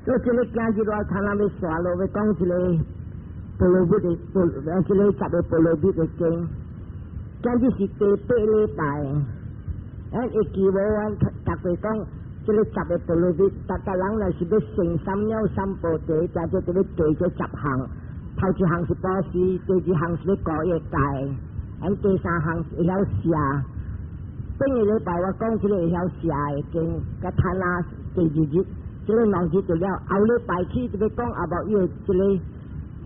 所以這个今日我睇咱欲紲落欲講這个波羅蜜的波，這个十个波羅蜜的經，今日是第八禮拜。咱會記無？阮逐個講這个十个波羅蜜，逐逐人若是欲成三藐三菩提，就做這个第這十項。頭一項是布施，第二項是欲過伊戒，按第三項是會曉捨。頂個禮拜我講這个會曉捨的經，佮攤啊第二日，這个兩日就了。後禮拜起就欲講阿無伊的這个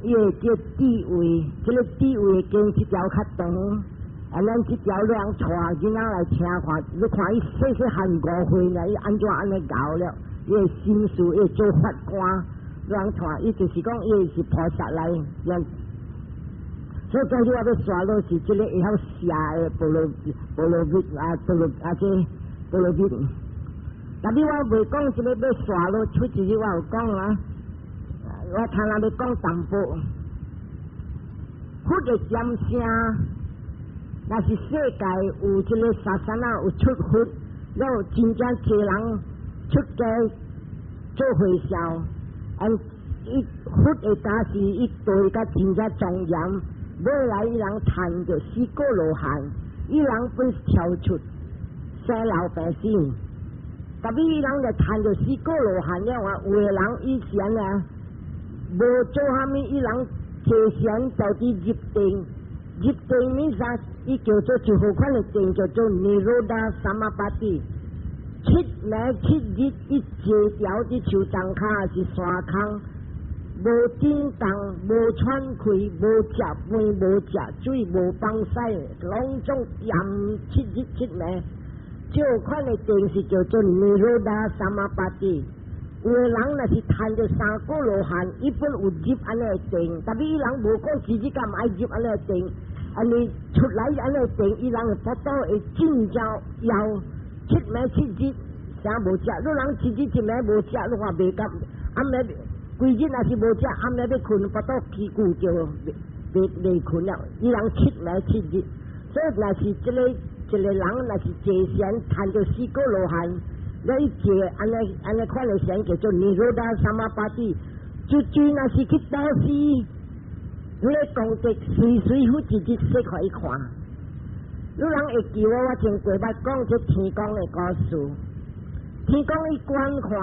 伊的叫智慧，這个智慧的經這條較長。啊，咱這條兩帶囡仔來聽看，你看伊細細漢5歲呢，伊按怎按呢𠢕了？伊的心事，伊做法官，兩帶，伊就是講伊是菩薩來，所以今日我欲紲落是這个會曉捨的波羅波羅蜜啊，波羅啊這波羅蜜。特別我未講這个欲紲落，出一日我有講啊，我聽人欲講淡薄，佛的尖聲。若是世界有這个 sasana 有出佛，了真正濟人出家做和尚，按伊佛的加持，伊對甲真正莊嚴，尾來伊人趁著四果羅漢，伊人本超出生老病死。特別伊人就趁著四果羅漢了啊，有的人以前啊無做蝦米，伊人提前就佇入定，入定物啥？伊叫做一號款的定，叫做 Nirodha Samapatti。七暝七日，伊坐牢佇樹叢跤是山空，無震動，無喘氣，無食飯，無食水，無放屎，攏總嚴七日七暝。這款的定是叫做 Nirodha Samapatti。有的人若是趁著三果羅漢，伊本有入按呢定，但是伊人無講自己敢愛入按呢定，按呢出來按呢定，伊人會腹肚會真正枵，七暝七日啥無食，你人七日一暝無食，你看袂甘，暗暝規日若是無食，暗暝欲睏，腹肚起久就袂袂睏了。伊人七暝七日，所以若是這个一个人若是坐禪趁著四果羅漢。你坐按呢按呢款的禪叫做 Nirodha Samapatti，就就若是去布施，你功德隨隨佛直直說予伊看。你人會記我，我前過捌講這天公的故事。天公伊觀看，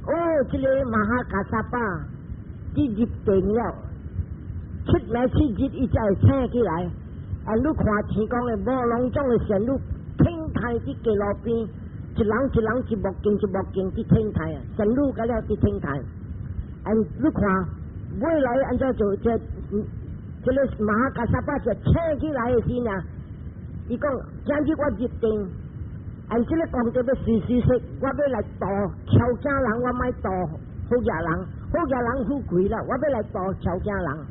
哦，這个 Mahakassapa，伊入定了，七暝七日伊才會醒起來。啊，你看天公的某攏總的仙女，天台佇街路邊。一人一人一目鏡一目鏡佇天台啊，仙女甲了佇天台。啊，你看未來按怎做？這這个 Mahakassapa 就醒起來的時呢？伊講今日我入定，按這个功德欲隨隨說，我欲來度撨囝人，我莫度好額人，好額人富貴啦，我欲來度撨囝人。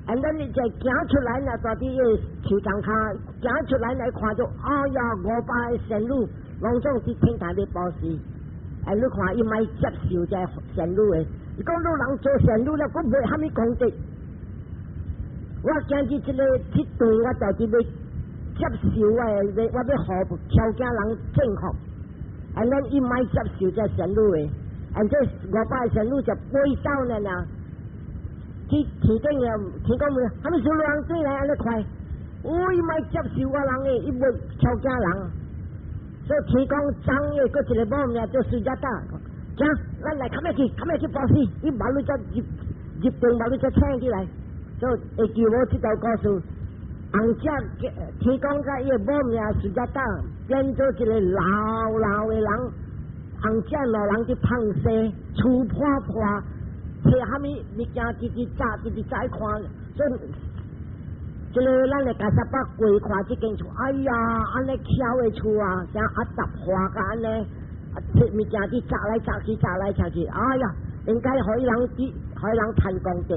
按咱你就行出來呢，蹛佇个樹叢跤行出來來看著，哎呀，500個仙女。攏總佇天台咧布施，哎，你看伊莫接受這仙女的，伊講你人做仙女了，閣袂蝦米功德。我今日這个這段，我就是欲接受我的，我欲予撨囝人征服。啊，咱伊莫接受這仙女的，啊，這500個仙女就飛走了呢。去天頂了，天公問，蝦米事人轉來按呢快？哦，伊莫接受我人的，伊欲撨囝人。所以天公長的，閣一个某名叫 Sujata，行，咱來較欲去，較欲去布施，伊馬路才入入定，馬路才醒起來。所以會記無這條故事？紅者天公佮伊的某名 Sujata 變做一个老老的人，紅者老人佇放生，厝破破，揣蝦米物件，直直炸，直直炸看，所以。這个咱的 Kassapa 過看這間厝，哎呀，按呢巧的厝啊，像阿雜花甲按呢，啊，揣物件佇砸來砸去，砸來砸去，哎呀，應該予伊人佇，予伊人趁功德。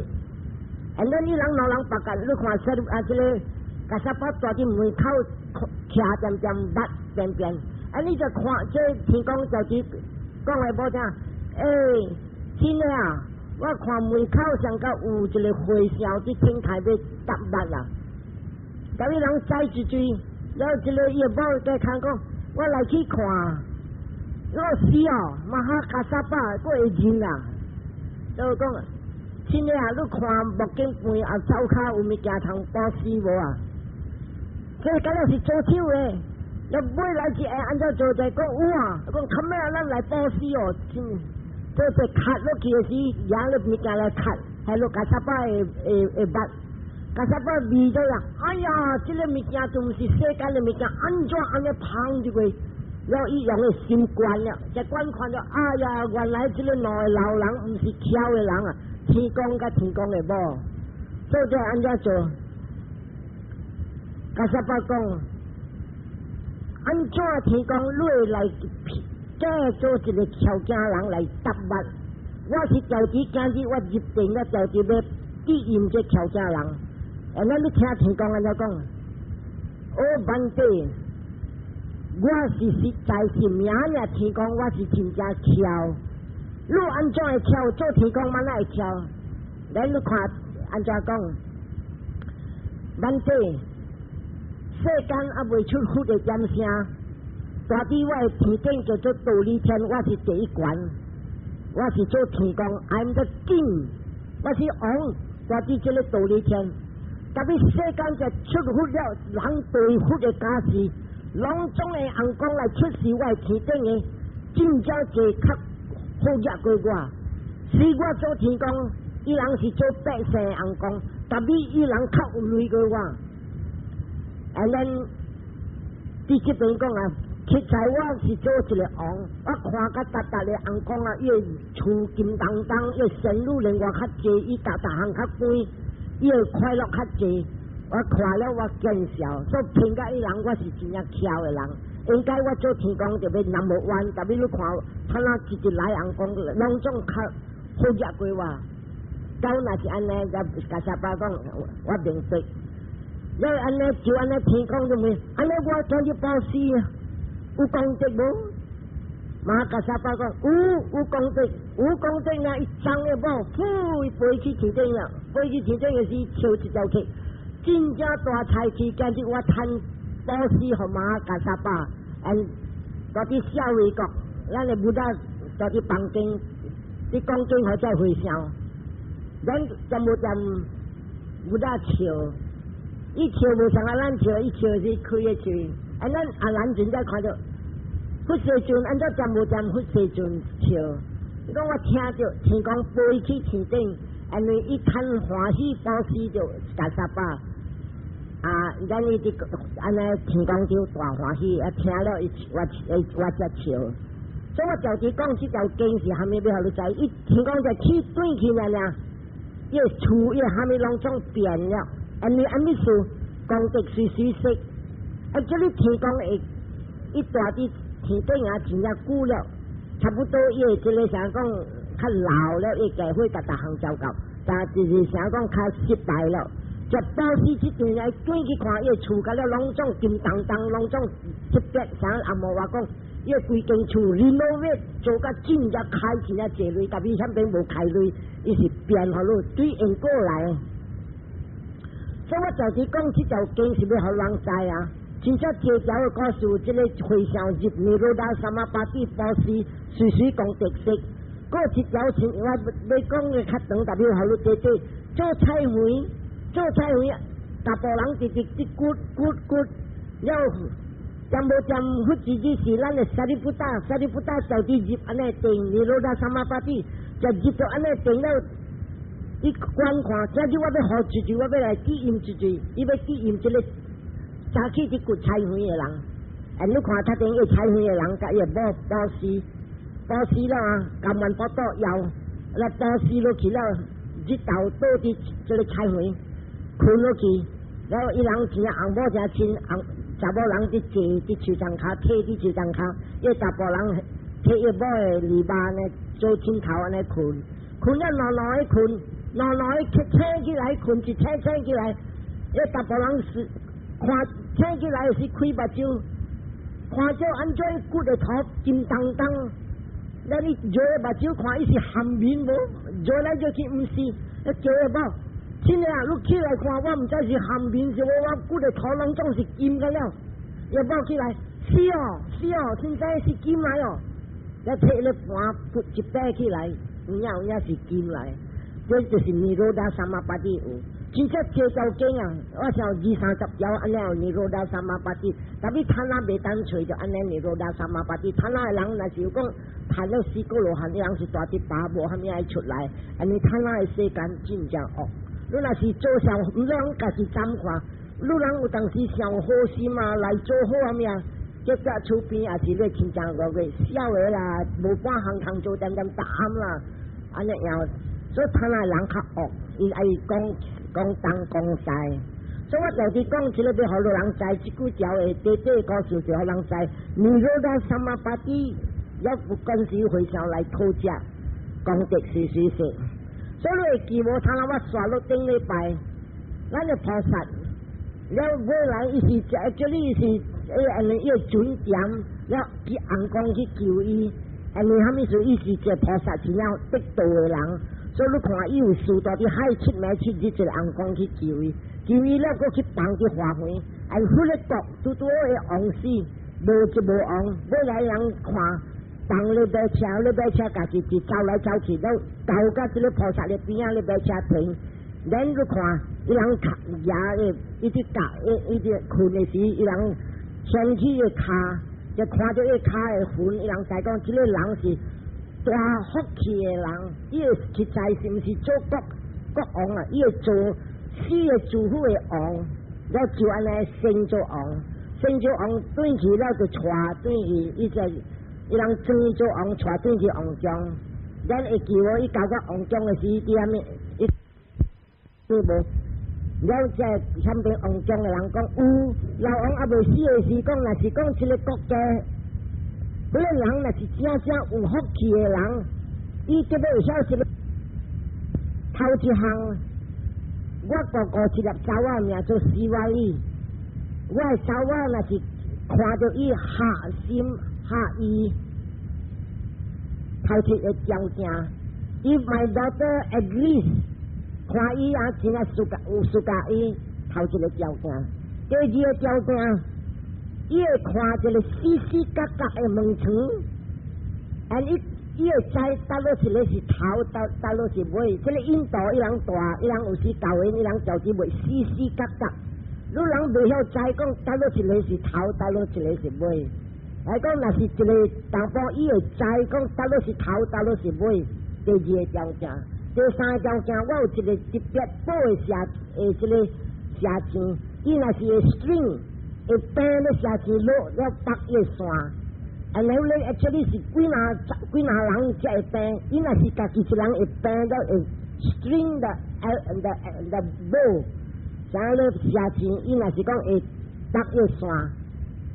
按呢，伊人老人白干，你看說啊，這个 Kassapa 蹛佇門口徛恬恬目邊邊，啊，你就看這天公就是講的無聽，欸，真的啊，我看門口上甲有一个和尚佇天台欲搭卌啊。甲伊人載一追，了這个伊的某在看講，我來去看，我是哦，Mahakassapa，閣會認啊。就講，親愛啊，你看木經飯啊，灶跤有物件通布施無啊？這敢若是做手的，你買來一下按怎做者講有啊？講較尾啊，咱來布施哦，真做者磕落去的時，拿了物件來磕，還落 Kassapa 的的的目，Kassapa 味咗啦，哎呀，這个物件就毋是世間的物件，按怎按呢芳入去？了伊用的心觀了，這觀看了，哎呀，原來這个兩个老人毋是巧的人啊，天公佮天公的某，做者按怎做？Kassapa 講，按怎天公你會來假做一个巧囝人來答目？我是調子今日我入定了，調子欲致應這巧囝人。哎，咱你聽天公按怎講？哦，Bhante，我是實在是名爾天公，我是真正巧。你按怎會巧？做天公嘛哪會巧？咱你看按怎講？Bhante，世間猶未出佛的點聲，大佇我的天頂叫做忉利天，我是第一懸，我是做天公，I'm the king，我是王，大佇這个忉利天。特別世間就出佛了，人對佛的加持，攏總的尪公來出世，我的天頂的真正濟較好額過我。是我做天公，伊人是做百姓的尪公，特別伊人較有镭過我。啊，咱佇這邊講啊，實在我是做一个王，我看甲逐逐个尪公啊，伊的厝金當當，伊的仙女連我較濟，伊逐逐項較懸，伊會快樂較濟。我看了我見笑，所以評價伊人我是真正巧的人。應該我做天公就欲 number one，特別你看，他那一直來尪公，攏總較好額過我。到若是按呢，Kassapa 講，我明白。了按呢就按呢天公就問，按呢我今日布施有功德無？Mahakassapa 講有有功德，有功德呢！伊送的某，呼，伊飛去天頂了，飛去天頂的時，笑一條去，真正大財氣，今日我趁布施予 Mahakassapa，嗯，蹛佇舍衛國，咱的 Buddha 蹛佇房間，佇講經予這和尚，咱全部踮 Buddha 笑，伊笑無像啊咱笑，伊笑是開个喙，啊咱阿難真正看著。佛世尊按怎踮無踮佛世尊笑？伊講我聽著天公飛去天頂，因為伊趁歡喜布施著 Kassapa。啊，咱伊佇按呢天公就大歡喜，啊聽了伊我我才笑。所以我常常講這條經是蝦米欲予你知？伊天公就起轉去爾爾，伊个厝伊個蝦米攏總變了，因為按呢事功德隨隨說，啊，這裡天公會伊蹛佇天頂啊，真正久了，差不多伊會這个啥講較老了，伊家會逐逐項照顧，但就是啥講較失敗了。就布施這陣來轉去看，伊个厝甲了攏總金當當，攏總特別啥阿無話講，伊个規間厝 renovate 做甲真正開真正濟鐳，特別遐邊無開鐳，伊是變予你對應過來。所以我就是講這條經是欲予人知啊。真正這條的故事，這个和尚入 Nirodhasamāpatti 布施，隨隨功德色。閣一條是我欲講的較長，特別予你記得做菜園，做菜園，查埔人直直佇割割割，了踮無踮佛自己是咱的 Sariputta，Sariputta 就佇入按呢定 Nirodhasamāpatti，就入到按呢定了，伊觀看，今日我欲予一句，我欲來體驗一句，伊欲體驗這个。早起佇割菜園的人，哎，你看頭頂伊菜園的人，共伊某布施，布施了啊，甘願腹肚枵，來布施落去了，日頭倒佇這个菜園，睏落去，然後伊人真翁某誠親，翁查某人佇坐佇樹叢跤，退佇樹叢跤，伊查埔人提伊某的籬笆呢，做枕頭按呢睏，睏了爛爛的睏，爛爛的醒起來睏，一醒醒起來，伊查埔人是看醒起來是開目睭，看著按怎骨的土金當當，那你搖目睭看伊是含面無？搖來搖去毋是，叫伊某，親愛啊，你起來看，我毋知是含面是無，我骨的土攏總是金個了。伊某起來，是哦，是哦，現在是金來哦。再提咧盤撥一擺起來，有影有影是金來，這就是 Nirodha Samapatti 有。真正這條件啊，我想二三十條按呢有 Nirodha Samapatti，tapi 貪婪袂當揣著按呢 Nirodha Samapatti。貪婪的人若是有講貪了四果羅漢，伊人是大直拔無蝦米愛出來，按呢貪婪的世間真正惡。你若是做上，毋通家己怎看？你人有當時上好心啊，來做好蝦米啊？結果厝邊也是咧親像個個痟的啦，無半項通做點點膽啦，按呢樣，所以貪婪人較惡，伊愛講講東講西。所以我就是講這個欲予人知，這幾條的短短故事就予人知。Nirodha Samapatti 也不管是回向來討食，功德是是是。所以你會記無？頭先我煞落頂禮拜，咱的菩薩了尾來伊是這裡是按呢伊個準點了去尪公去求伊，按呢蝦米事？伊是一個菩薩是了得道的人，所以你看伊有事蹛佇海七暝七日一個尪公去求伊，求伊了閣去放佇花園，啊，彼個國拄拄好的王死，無就無王，尾來人看。當咧馬車，咧馬車家己直走來走去，了到甲這個菩薩的邊仔咧馬車停，咱你看，伊人舉的，伊佇教，伊伊佇睏的時，伊人掀起个跤，就看著伊跤的痕，伊人知講這個人是大福氣的人，伊會實在是毋是做國國王啊？伊會做四個諸侯的王，了就按呢升做王，升做王轉去了就帶轉去，伊就。伊人轉做王，帶轉去王宮。咱會記無？伊到到王宮的時，佇啥物？伊對無？了這遐邊王宮的人講有，老王猶未死的時，講若是講這個國家，彼個人若是真正有福氣的人，伊得欲會曉這個頭一項，我哥哥一粒查某名做施瓦利，我的查某若是看著伊合心合意，頭一個條件，If my daughter agrees，看伊啊真正喜歡有喜歡伊，頭一個條件。第二個條件，伊會看一個死死角角的門窗，啊伊伊會知佗落一個是頭，佗佗落是尾。這個印度伊人大，伊人有時教因，伊人條子袂死死角角。你人袂曉知講佗落一個是頭，佗落一個是尾。來講，若是一個查埔，伊會知講佗落是頭，佗落是尾。第二個條件，第三個條件，我有一個特別寶的射的這個射箭，伊若是會 string 會變咧射箭落了縛伊個線，啊，然後咧 actually 是幾若幾若人才會變，伊若是家己一人會變了會 string the bow，啥咧射箭，伊若是講會縛伊個線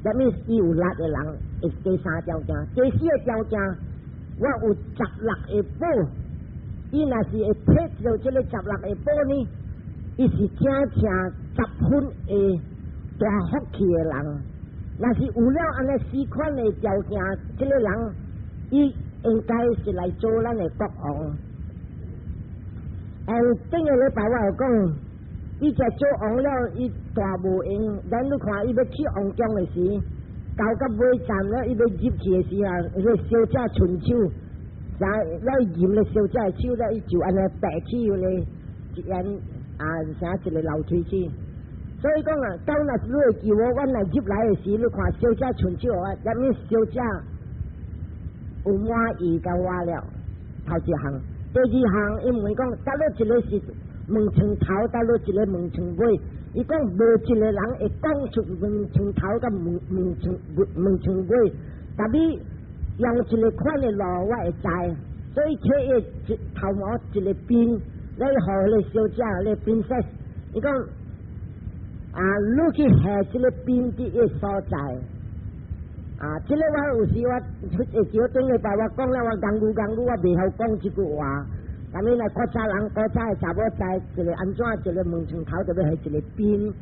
，that means 伊有力的人，會第三條件，第四個條件，我有十六個寶，伊若是會摕著這個十六個寶呢，伊是真正十分的大福氣的人。若是有了按呢四款的條件，這個人伊應該是來做咱的國王。頂個禮拜我有講，伊才做王了，伊大無閒。咱你看，伊欲去王宮的時，到到尾站了，伊欲入去的時啊，彼個小姐伸手，啥來閹咧小姐的手咧，伊就按呢爬起咧，一眼啊，啥一個樓梯去。所以講啊，到若是你會記無，阮若入來的時，你看小姐伸手啊，啥物小姐有滿意共我了，頭一項，第二項，伊問講，佗落一個是門窗頭，佗落一個門窗尾。伊講無一個人會講出門窗頭佮門門窗門窗尾，tapi 用一個款的路我會知，所以提伊頭毛一個鬢，來予彼個小姐咧 princess，伊講啊，你去下這個鬢佇个所在。啊，這個我有時我會記頂禮拜我講了，我講句講句，我袂曉講這句話。但是若古早人古早的查某知一個按怎一個門窗頭就欲下一個鬢。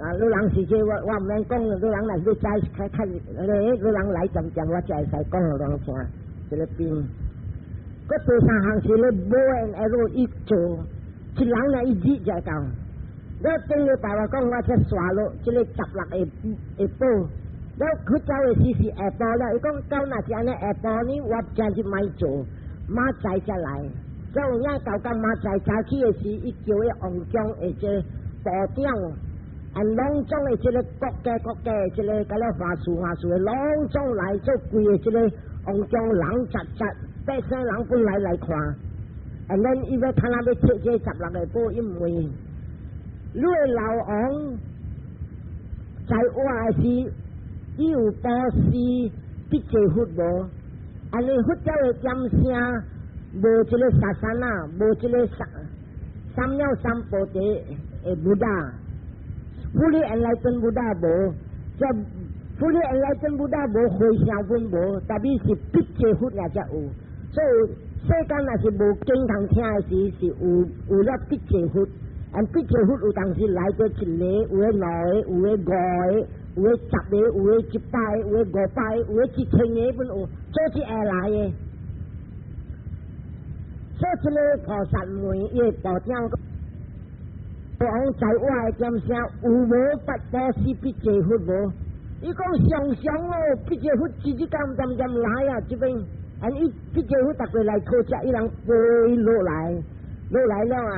啊，你人是這我我毋免講，你人若是欲知較較，咧你人來漸漸我才會使講予人聽。這個鬢。閣第三項是咧 bow and arrow 伊做，一人若伊日就會到。我頂禮拜我講我才刷落這個十六個個寶。了佢走的時是下晡了，伊講到若是按呢下晡呢，我真是莫做，明早才來。所以有影到到明早早起的時，伊叫伊王宮的這部長，按攏總的這個國家國家的這個，佮了華事華事的攏總來做規个這個王宮人雜雜，百姓人本來來看。And then 伊欲看若欲提這十六个寶，伊問你的老王在活的時，伊有布施筆濟佛無？按呢佛教的點聲，無這個 sasana，無這個三三藐三菩提的 Buddha，fully enlightened Buddha 無，這 fully enlightened Buddha 無回向分無，但是是筆濟佛也才有，所以世間若是無經通聽的時，是有有了筆濟佛，按筆濟佛有當時來過一個，有的兩個，有的五個，有的十個，有的100個，有的500個，有的1000個本有，做一下來的。所以這個菩薩問伊的部長講，在我的點聲有無捌布施筆濟佛無？伊講常常哦，筆濟佛一日間漸漸來啊，這邊。按伊筆濟佛逐個來討食，伊人飛落來，落來了啊，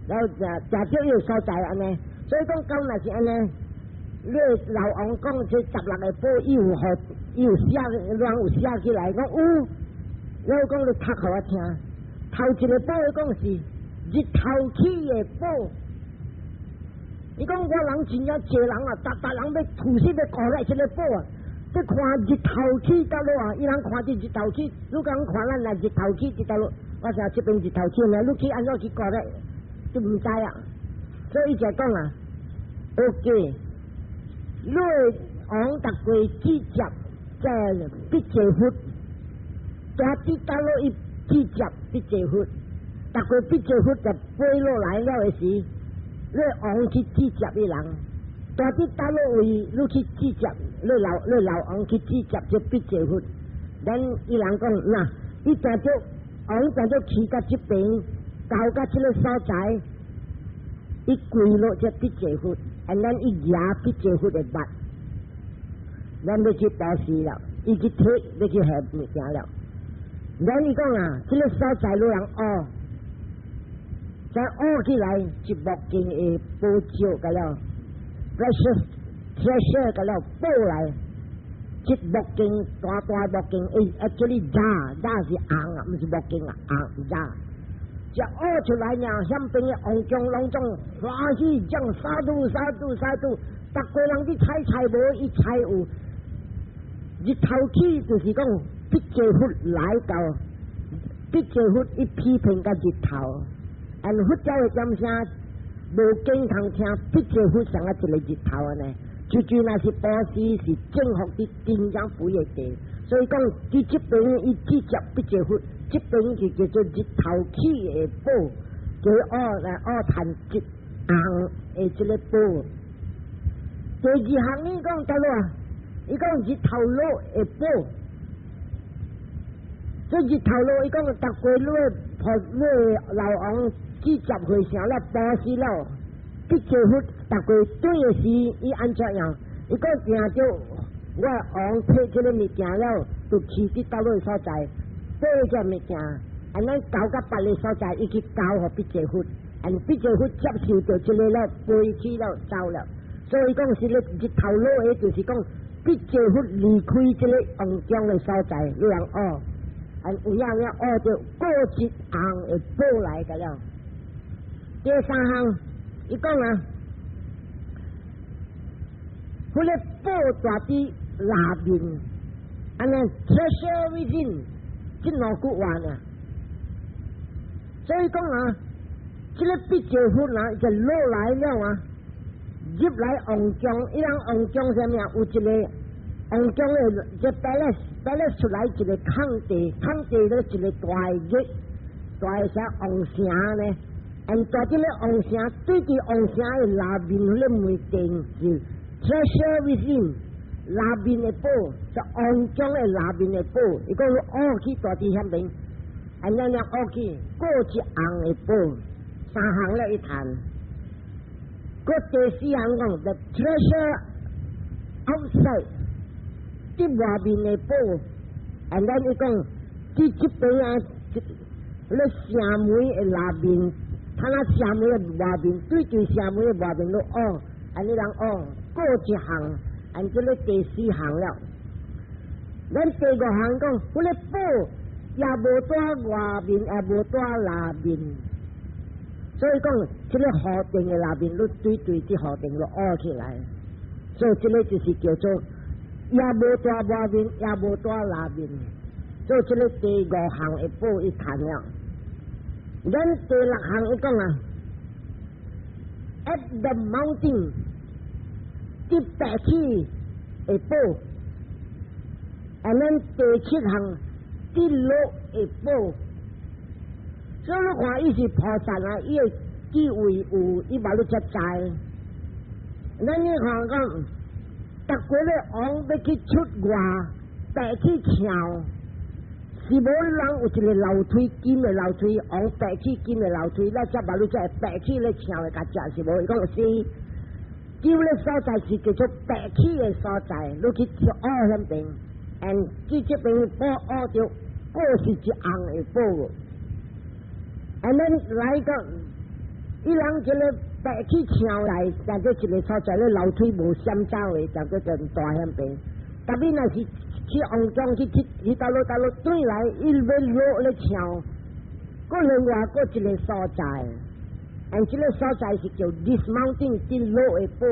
然後食食著伊個所在按呢。所以講講若是按呢，你老王講這十六個寶，伊有予，伊有寫，人有寫起來，講有，我講你讀予我聽。頭一個寶伊講是日頭起的寶，伊講我人真正濟人啊，逐逐人欲吐死欲過來這个寶啊。你看日頭起到落啊，伊人看著日頭起，你講看咱來日頭起佇佗落，我說這邊日頭起呢，你去按怎去過咧，就毋知啊。所以伊就講啊，OK，你王逐過直接這筆濟佛，蹛佇佗落伊直接筆濟佛，逐過筆濟佛就飛落來了的時，你王去直接伊人。蹛佇佗落位，你去直接，你老王去直接這筆濟佛，咱伊人講吶，伊定著王定著去到這邊，到到這个所在，伊跪落這筆濟佛，and then 伊舉筆濟佛的襪，咱欲去布施了，伊去提，欲去下物件了。咱伊講啊，這个所在有人挖，再挖起來一木鏡的寶石個了。precious treasure 個了寶來，這木鏡大大木鏡，欸，actually 渣渣是紅啊，毋是木鏡啊，紅渣。這挖出來爾，遐邊的王宮攏總歡喜，講 sadhu sadhu sadhu，逐個人去採採無，伊採有。日頭起就是講筆濟佛來到，筆濟佛伊批評共日頭，按佛教的點聲。無經通聽，筆濟佛像啊一个日頭按呢，就就若是布施是正福佇真正肥的地，所以講佇這邊伊直接筆濟佛，這邊就叫做日頭起的寶，叫挖來挖趁一紅的這个寶。第二項伊講佗落啊，伊講日頭落的寶，這日頭落伊講逐過你的婆你的老王。直接回城了，布施了，筆濟佛，逐個對的時，伊按怎樣？伊講定著我王提這个物件了，就去佇佗落所在，買這物件，按呢交到別个所在，伊去交予筆濟佛，按筆濟佛接受著這个了，飛去了，走了。所以講是咧日頭落的，就是講筆濟佛離開這个王宮的所在，你人哦，按有影影挖著過一紅的寶來個了。第三項，伊講啊，彼个寶蹛佇內面，按呢 treasure within，這兩句話呢。所以講啊，這个筆濟佛啊，就落來了啊，入來王宮，伊人王宮啥物啊？有一个王宮的這 palace，palace 出來一个空地，空地咧一个大的大的啥王城呢？按蹛這个王城，對佇王城的內面彼个門殿是 treasure within，內面的寶，就王宮的內面的寶。伊講挖去蹛佇遐邊，按呢樣挖去，過一紅的寶，三項了伊趁。閣第四項講，the treasure outside，佇外面的寶，and then 伊講，佇這邊啊，咧城門的內面，睇下城門的外面，對對城門的外面都挖，按呢人挖，過一項，按這個第四項了。咱第五項講，彼個寶也無佇外面，也無佇內面，所以講，這個雨頂的內面，你對對這雨頂都挖起來，所以這個就是叫做也無佇外面，也無佇內面，所以這個第五項的寶伊談了。咱第六項伊講啊，at the mountain，佇白起的寶。啊，咱第七項佇落的寶，所以你看伊是菩薩啊，伊的智慧有，伊嘛你才知。咱你看講，逐個咧王欲去出外，白去跳，是無人有一個樓梯，金的樓梯，王白起金的樓梯，咱才嘛你才會白起咧跳的共食是無？伊講是，叫咧所在是叫做白起的所在，你去跳彼邊。and 這這邊寶挖著，閣是一項的寶。and then 來個，伊人這個白起牆來，當做一個所在咧樓梯無閃走的，當做陣大彼邊。特別若是去王宮去去去佗落佗落轉來，伊欲落咧牆，閣另外閣一個所在。and 這個所在是叫 dismounting，佇落的寶，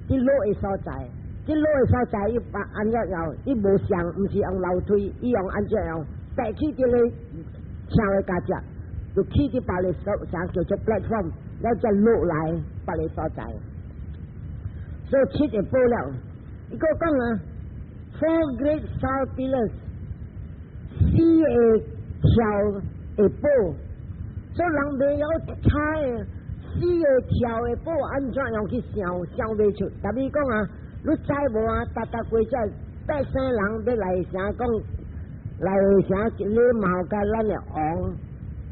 佇落的所在。這落的所在，伊把按怎樣？伊無上，毋是用樓梯，伊用按怎樣？爬起這個牆的價值，就起佇別个所在叫做 platform，了再落來別个所在。所以七個寶了，伊閣講啊，four great sal pillars，四個柱的寶，所以人袂曉猜四個柱的寶按怎樣去想，想袂出。特別講啊，你知無啊？逐逐過這百姓人欲來城講，來城禮貌共咱的王，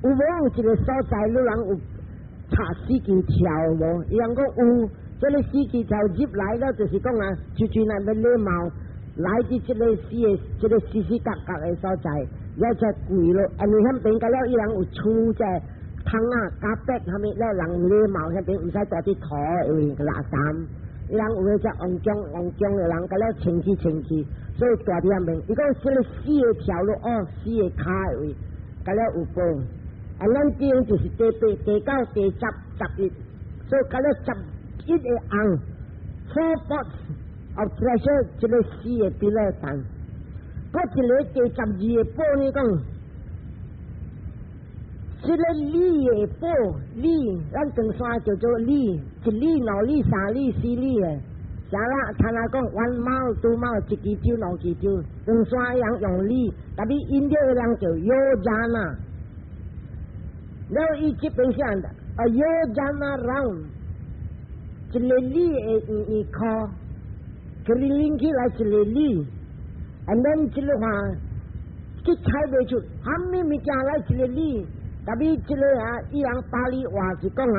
有無有一個所在，你人有插四支柱無？伊人講有，這個四支柱入來了，就是講啊，就就若欲禮貌，來佇這個四個這個四四角角的所在，了才跪落。因為彼邊個了，伊人有厝這窗仔夾壁啥物，了人禮貌彼邊毋使蹛佇塗的位垃圾。伊人有彼隻王宮王宮的人，共了清氣清氣，所以蹛佇彼邊。伊講這個四個柱咯，哦，四個跤的位，共了有寶。啊，咱這樣就是第八、第九、第十、十一，所以共了11個紅，four pots of treasure，這個四個 pillar 等。閣一個第十二個寶呢講，這個里的寶里，咱唐山叫做里，一里、兩里、三里、四里的。啥啦？聽人講 one mile two mile，一支洲兩支洲，唐山人用里，特別印度的人叫 yojana。了伊這邊寫啊，yojana round，一個里的圓圓箍，佢連起來一個里，and then 這個話，去猜袂出，啥物物件來一個里。特別這個啊，伊人巴利話是講啊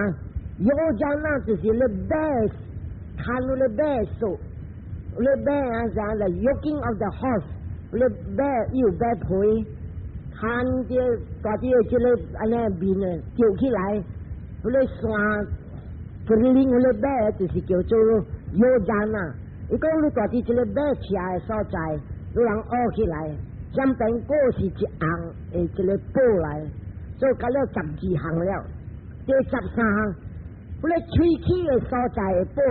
，yojana 就是咧馬，牽咧馬索，咧馬啊啥咧，yoking of the horse，咧馬伊有馬皮，牽著大啲的這個按呢面的吊起來，彼個線，佢拎彼個馬就是叫做 yojana。伊講你蹛佇這個馬車的所在，你人挖起來，上邊閣是一項的這個寶來。所以共了十二項了，第十三項，彼個喙齒的所在的寶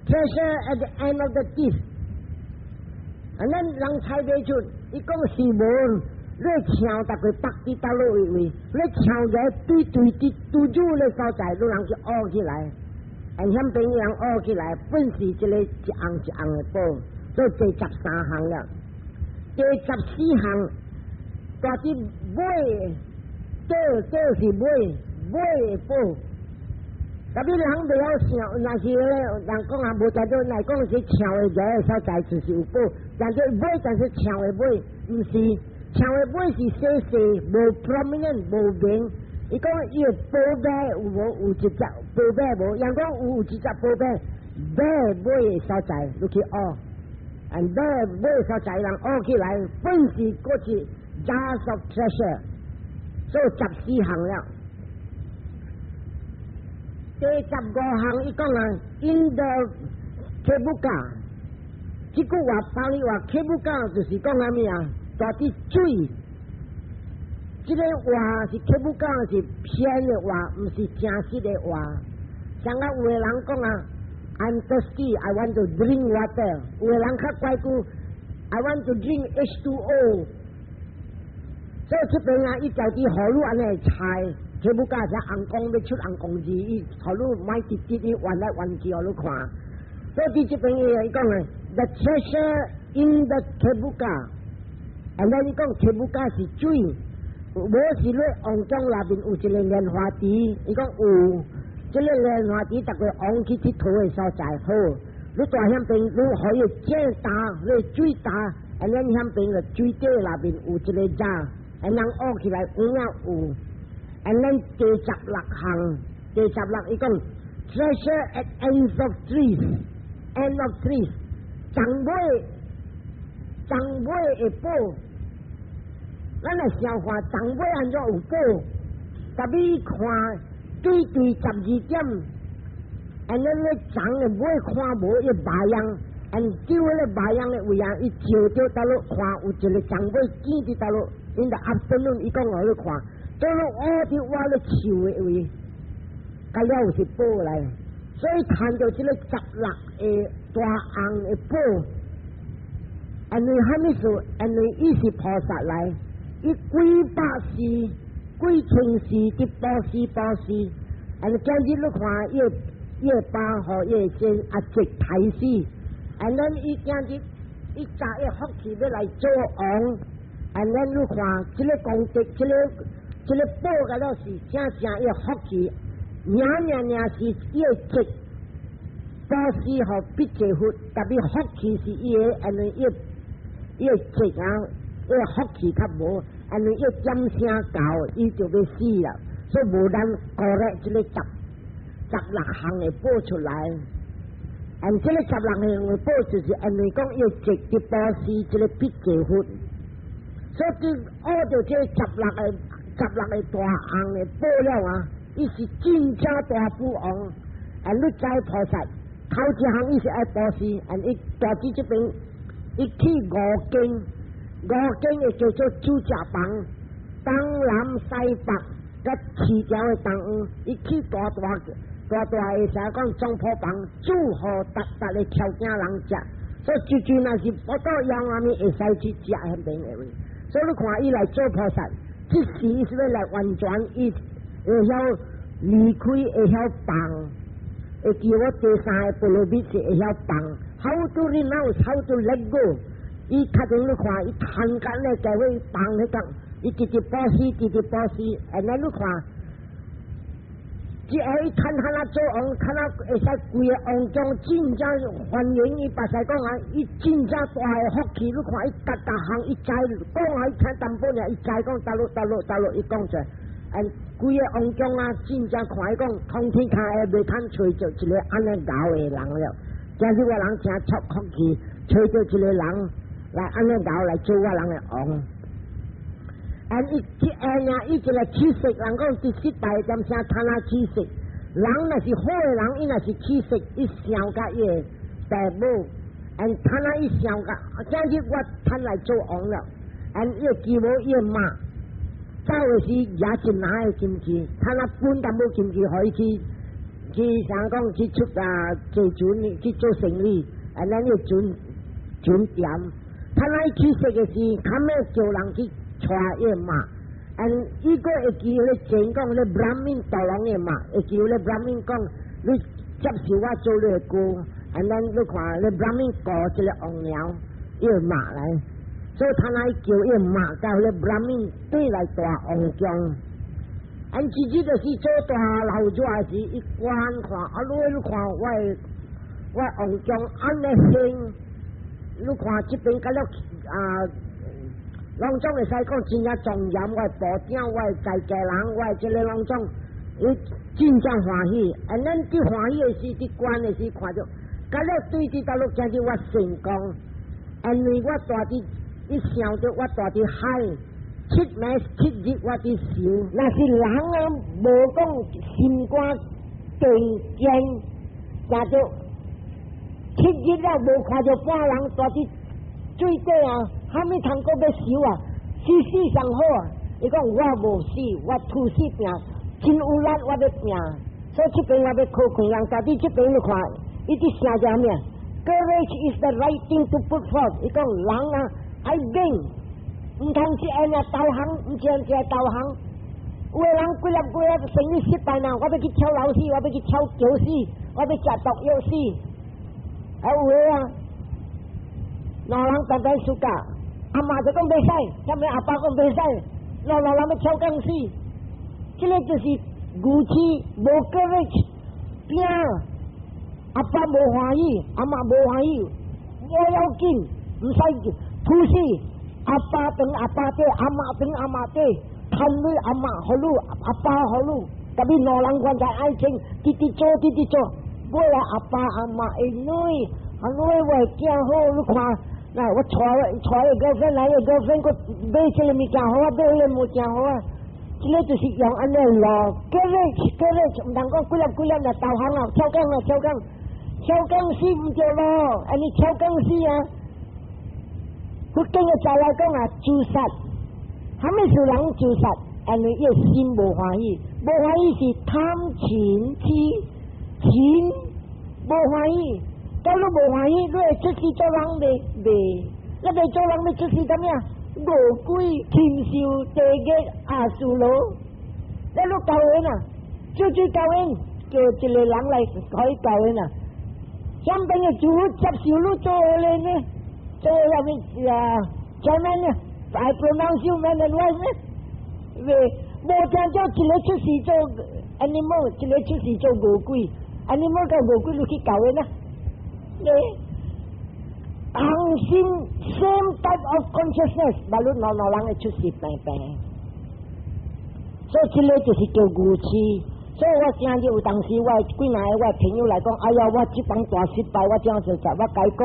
，treasure at the end of the teeth。啊，咱人猜袂出，伊講是無，你牆逐個北佇佗落位位，你牆個對對佇拄住咧所在，你人去挖起來，按彼邊人挖起來，本是這個一項一項的寶，所以第十三項了。第十四項，蹛佇尾。這這是尾尾的寶，特別人袂曉想，若是咧人講啊，無在做來講是牆的個所在就是有寶，但是尾但是牆的尾，毋是牆的尾是細細，無 prominent 無明。伊講伊的寶馬有無有一隻寶馬無？人講有有一隻寶馬，馬尾的所在，你去挖。，and 尾尾所在人學起來，本是過去 jars of treasure，所以十四項了。第十五項伊講啊，in the kebuka，這句話巴利話 kebuka 就是講啥物啊？大啲水，這個話是 kebuka 是騙的話，毋是真實的話。像啊，有的人講啊，I'm thirsty, I want to drink water。有的人較怪句，I want to drink H2O。所以這邊啊，伊家己予你按呢猜。kebuka 是尪公欲出尪公字，伊予你莫直直伊彎來彎去，予你看。所以佇這邊伊講啊，The treasure in the kebuka，and then 伊講 kebuka 是水，無是咧王宮內面有一個蓮花池，伊講有，這個蓮花池逐個王去𨑨迌的所在好，你蹛遐邊你可以井焦，你水焦，and then 遐邊個水底內面有一個井，and 人挖起來有影有。And then 第十六項，第十六伊講 treasure at ends of trees，end of trees，長尾長尾的寶，咱來想看長尾按怎有寶？特別看對對十二點，and then 咧長的尾看無伊白樣，and 叫迄個白樣的位啊，伊照著佗落看有一個長尾見佇佗落，in the afternoon 伊講予你看。倒落挖佇挖咧樹的位，甲了是寶來，所以看到這個十六個大紅的寶，因為啥物事？因為伊是菩薩來，伊幾百世、幾千世佇布施布施，因為今日你看伊伊的爸予伊的先阿叔刣死，and then 伊今日伊早伊福氣欲來做王，and then 你看這個功德，這個這個寶甲了是正正伊福氣，爾爾爾是伊的積布施予筆濟佛，特別福氣是伊的，因為伊伊的積啊，伊的福氣較無，因為伊點聲到，伊就欲死啦，所以無咱過咧這個十十六項的寶出來。and 這個十六項的寶就是因為講伊積佇布施這個筆濟佛，所以學著這十六個十六個大紅的寶了啊，伊是真正大富翁。and 你知菩薩頭一項伊是愛布施，and 伊大姊這邊伊去五更，五更會叫做煮食房，東南西北佮市場的東，伊去大大大大的啥講總鋪房煮予逐逐个條件人食，所以就就若是腹肚枵啥物會使去食彼邊的位。所以你看伊來做菩薩，這時伊是欲來完全伊會曉離開，會曉放。會記我第三个波羅蜜是會曉放，How to renounce, how to let go。伊較陣你看，伊趁緊咧，就會放彼個，伊直直布施，直直布施，and then 你看，只愛伊趁下那做王，看那會使規个王將真正歡迎伊，別使講啊，伊真正大个福氣，你看伊逐逐項伊知講啊，伊聽淡薄爾，伊知講佗落佗落佗落，伊講出來，and 規个王將啊，真正看伊講，通天下袂通揣著一個按呢𠢕的人了。今日我人誠出福氣，揣著一個人來按呢𠢕來做我人的王。and 伊去哎呀，伊一個乞食，人講佇失敗點聲，貪那乞食。人若是好的人，伊若是乞食，伊想佮伊的父母，and 貪那伊想佮，今日我趁來做王了，and 伊繼母伊的媽，走的時也一籃的金錢，貪那分淡薄金錢，予伊去去啥講去出啊坐船去做生意，and 咱伊船船點，貪那伊乞食的時，較尾叫人去帶伊的媽，and 伊閣會記咧前講咧 Brahmin 大王的媽，會記咧 Brahmin 講，你接受我做你的姑，and 咱你看咧 Brahmin 顧這個王娘，伊的媽來，所以他那叫伊的媽佮咧 Brahmin 對來大王宮。and 自己就是做大老熱時，伊觀看，啊，你看我的我王宮按呢興，你看這邊佮了啊。攏總會使講真正莊嚴，我的部長，我的在家人，我的這個攏總，伊真正歡喜。啊，咱佇歡喜的時，佇觀的時，看著，佮了對佇佗落今日我成功，因為我蹛佇，伊想著我蹛佇海，七暝七日我佇想，若是人啊無講心肝定堅，行著七日了無看著半人蹛佇水底啊，啥物通閣欲游啊？死死上好啊！伊講我無死，我吐死拚，真有力我欲拚，所以這邊我欲考困人，家己這邊你看，伊佇寫啥物啊？Courage is the right thing to put forth。伊講人啊，愛勇，毋通一按啊投降，毋通一投降。有的人幾粒幾粒生意失敗啦，我欲去跳樓死，我欲去跳橋死，我欲食毒藥死。啊有的啊，兩人單單輸架，阿媽就講袂使，啥物阿爸講袂使，兩老人欲跳江死。這个就是牛痴無 courage，拚。阿爸無歡喜，阿媽無歡喜，無要緊，毋使吐死。阿爸當阿爸底，阿媽當阿媽底，趁鐳阿媽予你，阿爸予你，特別兩人關在愛情，直直做，直直做，尾來阿爸阿媽會女，阿女我的囝好，你看，來我娶娶个 girlfriend 來個 girlfriend，閣買這个物件予我，買彼个物件予我。這个就是用按呢路，courage courage，毋通講幾粒幾粒就投降啊，跳江啊，跳江，跳江死毋對咯，按呢跳江死啊！佛經的再來講啊，自殺，啥物是人自殺？因為伊的心無歡喜，無歡喜是貪嗔痴嗔無歡喜，當你無歡喜，你會出世做人袂？袂，你袂做人，欲出世啥物啊？餓鬼、禽獸、地獄、阿修羅，你汝交緣啊？做做交緣，叫一個人來可以交緣啊？上邊的主接受你做咧呢？做啥物啊？前面呢？I pronounce you man and wife 呢？未，無聽做一个出世做 animal，一个出世做餓鬼，animal 佮餓鬼你去交緣啊？你同心 same type of consciousness，嘛你兩兩人會出世病病，所以這个就是叫愚痴。所以我今日有當時我幾若个我朋友來講，哎呀，我這幫大失敗，我這樣做我共伊講，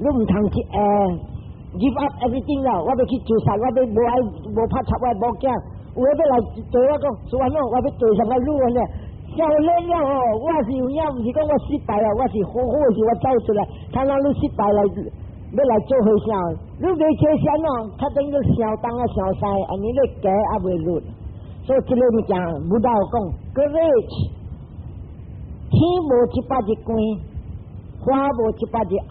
你毋通去give up everything 啦，我欲去自殺，我欲無愛無拍插我某囝，有的欲來對我講，說安怎，我欲對上個女呢？少年了哦，我是有影，毋是講我失敗啊，我是好好的時我走出來，看咱你失敗來，欲來做和尚，你袂做啥喏，較等於傷東啊傷西，按呢你行也袂落。所以這个物件，佛陀講，courage，天無一百日光，花無一百日紅。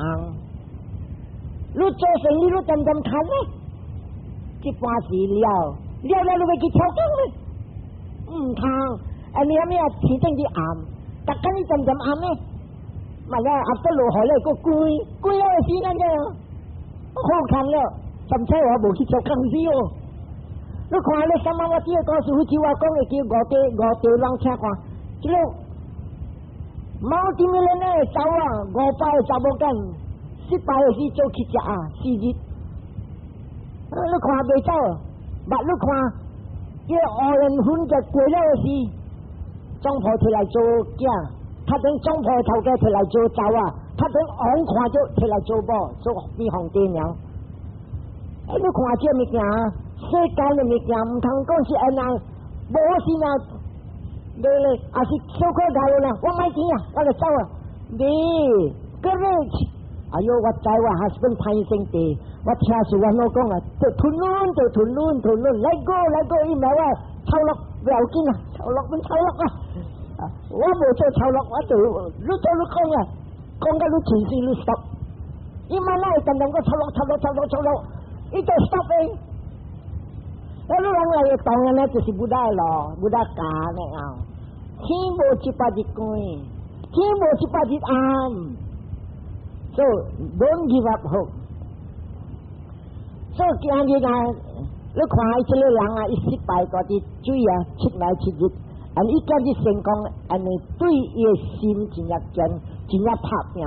你做生意，你點點趁呢？這半時了，了了你欲去跳江呢？毋通，啊你啥物啊？天頂佇暗，逐工你點點暗呢？嘛了，後頭落雨咧，閣關關了時間了，好看了，甚至我無去跳江死哦。你看你什麼？我這个故事，好似我講的叫五地五地人聽看，這个 multi-millionaire 走啊，500個查某囝，失敗的時做去食啊，4日。你看袂走，捌你看，這個烏人粉就過了的時，總鋪提來做囝，他等總鋪頭家提來做查某，他等王看著提來做某，做變皇帝娘。哎，你看這物件，世間的物件，毋通講是按呢，無是啊，對咧，也是小可牛啦，我莫錢啊，我就走啊。你，courage，哎喲，我知我 husband 歹性地，我聽說我老講啊，就吞卵就吞卵吞卵，let go let go，伊唔係我頭落不要緊啊，頭落阮頭落啊，我無做頭落，我就你做你講啊，講到你情緒你 stop，伊慢慢會漸漸個頭落頭落頭落頭落，伊就 stop 的。那你人來當然咧，就是不得咯，不得教的啊。天無一百日光，天無一百日暗，so don't give up hope。所以今日啊，你看這个人啊，伊失敗嗰佇水啊，七暝七日，啊，伊今日成功，按呢對伊的心真正堅，真正拍拚。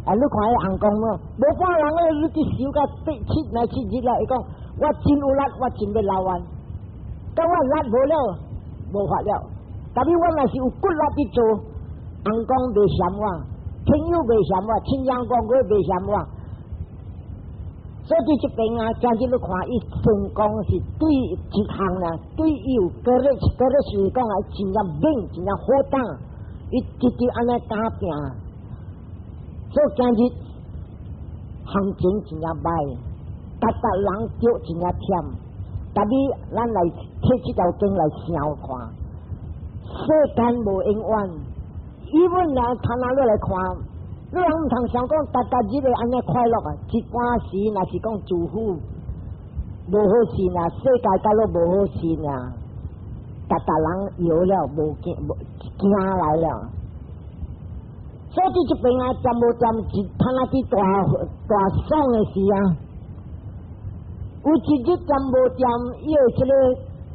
啊，你看伊翁公咯，無半人咧，你佇修到八七暝七日啦，伊講我真有力，我真欲流汗，當我力無了，無法了。特別我若是有骨力佇做，翁公袂嫌我，朋友袂嫌我，親人講過袂嫌我。所以這邊啊，今日你看伊成功是對一項啦，對伊有 courage，courage 是講啊，真正猛，真正好膽，伊直直按呢打拚。所以今日行情真正歹，逐逐人著真正忝。特別咱來提這條經來想看，世間無永遠，伊本人看哪你來看。你人毋通想講，逐逐日會按呢快樂啊！一般時若是講自負無好勢啊，世界甲落無好勢啊，逐逐人搖了無驚無驚來了。所以這邊啊，恬無恬一通啊，佇大大爽的時啊，有一日恬無恬，伊的這個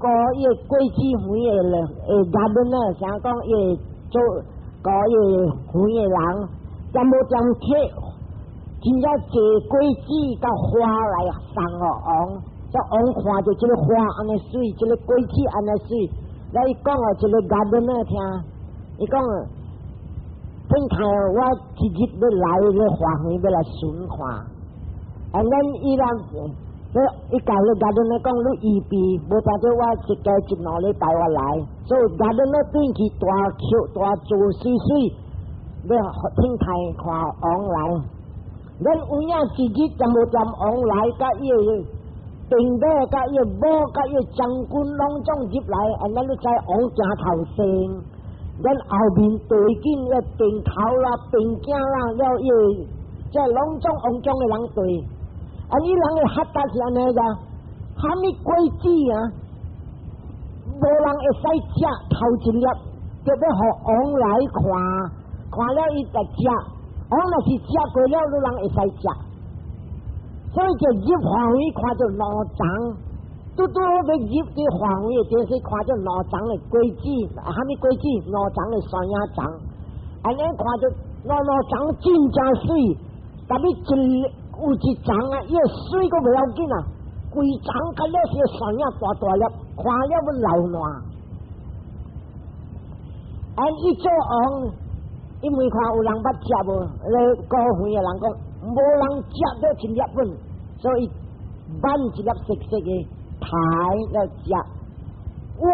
顧伊的果子園的的 gardener 啊，啥講伊會做顧伊的園的人。恬無恬提真正濟果子佮花來送予王，這王看著這个花按呢媠，這个果子按呢媠，來伊講予這个 gardener 聽，伊講，本來我一日欲來咧花園欲來巡看，啊，咱伊人，伊共彼 gardener 講你預備，無代表我一家一兩禮拜我來，所以 gardener 轉去大橋大做媠媠。欲天台看王來，咱有影一日恬無恬王來，佮伊的兵馬，佮伊的馬，佮伊的將軍攏總入來，啊，咱你知王行頭先，咱後面對緊個兵頭啦、兵囝啦，了伊的這攏總王宮的人對，啊，伊人的學達是按呢個，蝦米果子啊，無人會使食頭一粒，就欲予王來看。看了伊就食，王若是食過了，汝人會使食。所以就入花園看著兩叢，拄拄好欲入佇花園的電視看著兩叢的果子，蝦米果子？兩叢的山野欉，按呢看著兩兩叢真正媠，特別一有一叢啊，伊的媠閣袂要緊啊，規叢甲了是山野大大粒，看了欲流汗。按伊做王。伊問看有人捌食無？咧顧園的人講，無人食到一粒粉，所以挽一粒色色的台來食。哇，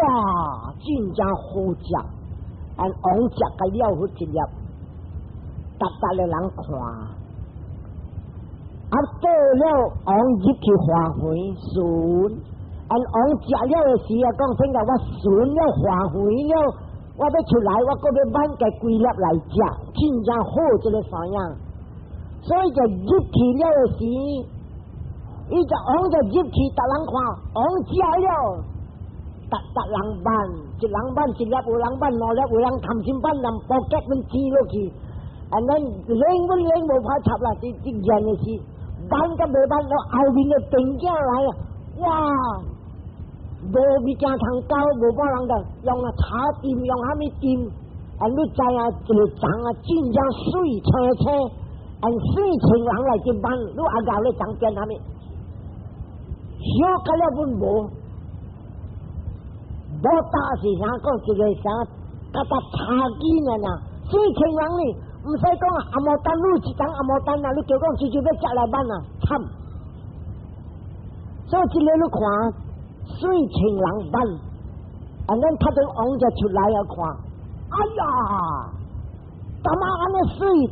真正好食！按王食甲了好一粒，逐逐的人看。啊，過了王入去花園巡，按王食了的時啊，講聽講我巡了花園了。我欲出來，我閣欲挽共幾粒來食，真正好這个山野。所以就入去了的時，伊就王就入去，逐人看，王食了，逐逐人挽，一人挽一粒，有人挽兩粒，有人貪心挽兩包結阮煮落去，啊，咱冷阮冷無怕插啦，這這嚴的是挽甲袂挽，後面的兵囝來啊，哇！無物件通交，無半人的用啊茶店，用蝦米店？啊，你知影一个叢啊，真正媠青青，按四千人來去挽，你阿牛咧叢變蝦米？燒甲了阮無，無打是啥講一个啥，甲搭茶幾爾爾，四千人呢，毋使講啊，紅毛丹你一叢紅毛丹啊，你叫講直接欲食來挽啊，慘！所以這个你看。四千人挽，啊！咱頭先王就出來啊看，哎呀，幹嘛按呢媠？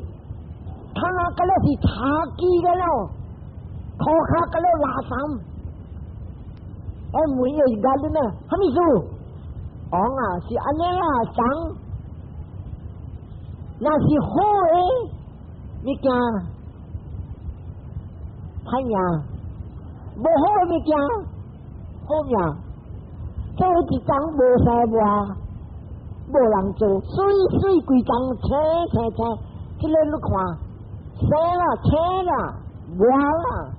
他那個了是茶几個了，塗跤個了垃圾。我問伊是幹的呢，蝦米事？王啊，是按呢啦，叢，若是好的物件，歹命；無好的物件。好命，這一叢無生活，無人做，媠媠規叢青青青，這个你看，生啦青啦，無啦，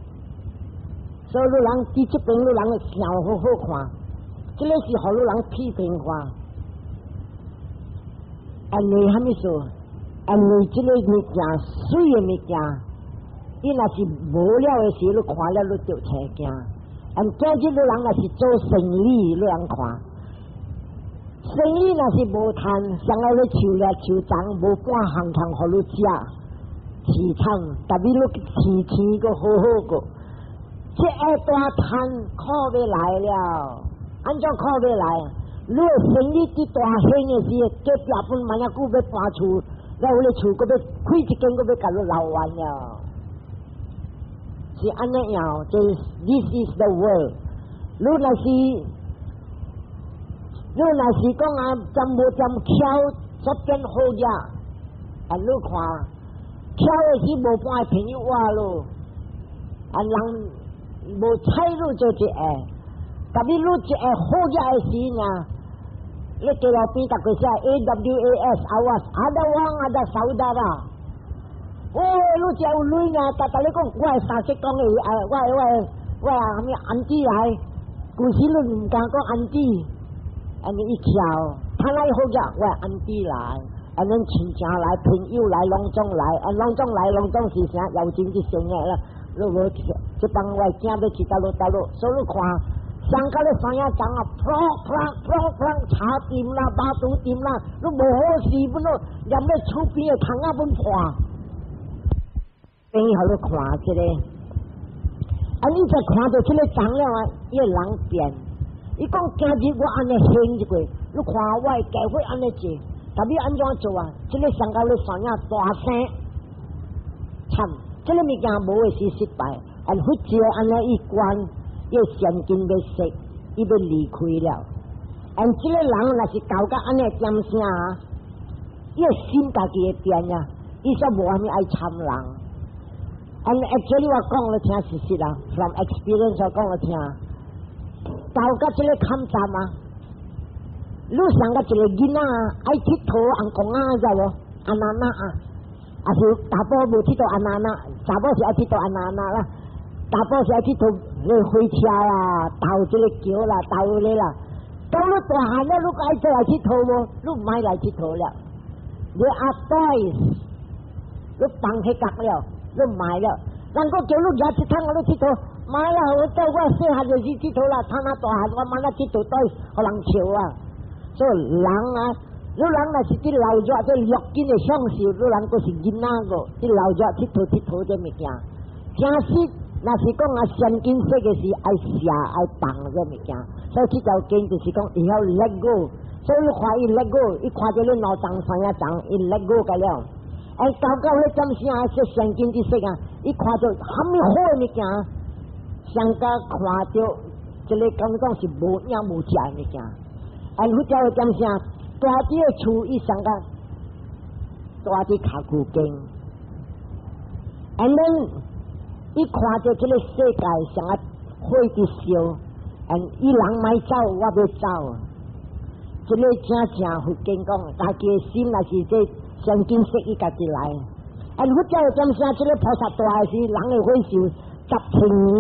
所以汝人佇這邊汝人會想好好看，這个是予汝人批評看。因為蝦米事？因為這个物件媠的物件，伊若是無了的時，你看了你就青驚。按今日汝人若是做生意，汝人看，生意若是無趁，上後咧樹咧樹叢無半項通予你食，淒慘，特別你飼錢閣好好個，這個大貪苦欲來了，按怎苦欲來？你的生意佇大興的時，隔壁本萬仔久欲搬厝，了有咧厝閣欲開一間，閣欲共你鬧完了。是按呢樣，這 this is the world。你若是講啊，針無針巧，煞變好額，啊，你看巧的是無半個朋友話咯，啊人無睬你做一個，特別你一個好額的時呢，你隔路邊逐個寫 AWAS awas ada wang ada saudara。哦，你真有鐳啊！逐逐你講，我的三叔公的啊，我的啥物 auntie 來，舊時你毋敢講 auntie，按呢伊巧，他來好額，我的 auntie 來，按恁親戚來，朋友來，攏總來，啊攏總來，攏總是啥邀請去生日啦。你無這幫我的囝欲去佗落佗落，所以你看，上甲咧山仔叢啊，噗噗噗噗，茶店啦，巴肚店啦，你無好勢本咯，連咧厝邊的窗仔本破。等於予你看這個，啊！你才看著這個長了啊，伊個人變。伊講今日我按呢行一過，你看我的教會按呢做，特別按怎做啊？這個上到咧山仔大聲，慘！這個物件無會是失敗，按佛教按呢伊關，伊善根欲息，伊欲離開了。按這個人若是搞到按呢點聲啊，伊個心家己會變啊，伊煞無啥物愛參人。And actually 我講予聽事實啊，from experience 我講予聽，到甲這個坎站啊，你上甲一個囡仔愛𨑨迌尪公仔，知無？阿娜娜啊，啊是查埔無𨑨迌阿娜娜，查某是愛𨑨迌阿娜娜啦，查埔是愛𨑨迌那火車啦，兜這個橋啦，兜咧啦。到你大漢了，你愛再來𨑨迌無？你毋愛來𨑨迌了。你阿 toys，你放彼角了。你毋愛了，人閣叫你舉一趟，你𨑨迌，毋愛啦！我到我細漢就是𨑨迌啦，他那大漢我慢慢𨑨迌對，予人笑啊。所以人啊，你人若是佇老熱這六根的享受，你人閣是囡仔個，佇老熱𨑨迌𨑨迌這物件。真實，若是講啊，善根息的是愛捨愛放這物件，所以這條經就是講會曉 let go。所以你看伊 let go，伊看著你兩層三層，伊 let go 個了。哎，到到彼點聲說善根知識啊！伊看著啥物好的物件，上甲看著這個感覺講是無影無跡的物件。哎，佛教的點聲，蹛佇个厝，伊上甲蹛佇跤趺間。And then 伊看著這個世界像啊火佇燒，and 伊人莫走，我欲走。這個正正佛經講，家己的心若是這善根息，伊家己來。啊，佛教的點聲，這個菩薩大的時，人的歲數10千年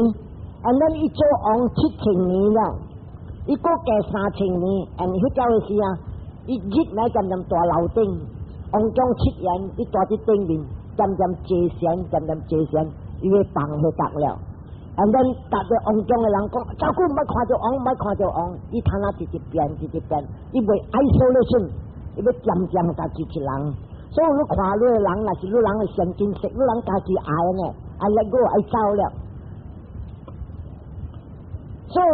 ，and then 伊做王7000年了，伊閣加3000年，and 佛教的時啊，伊日來漸漸蹛樓頂，王宮七檐，伊蹛佇頂面，漸漸坐禪，漸漸坐禪，伊欲放彼角了。And then 逐個王宮的人講，遮久毋捌看著王，毋捌看著王，伊通啊直直變，直直變，伊袂 isolation，伊欲漸漸家己一人。所以你看你的人，若是你人的善根息，你人家己愛呢，愛 let go 愛走了。所以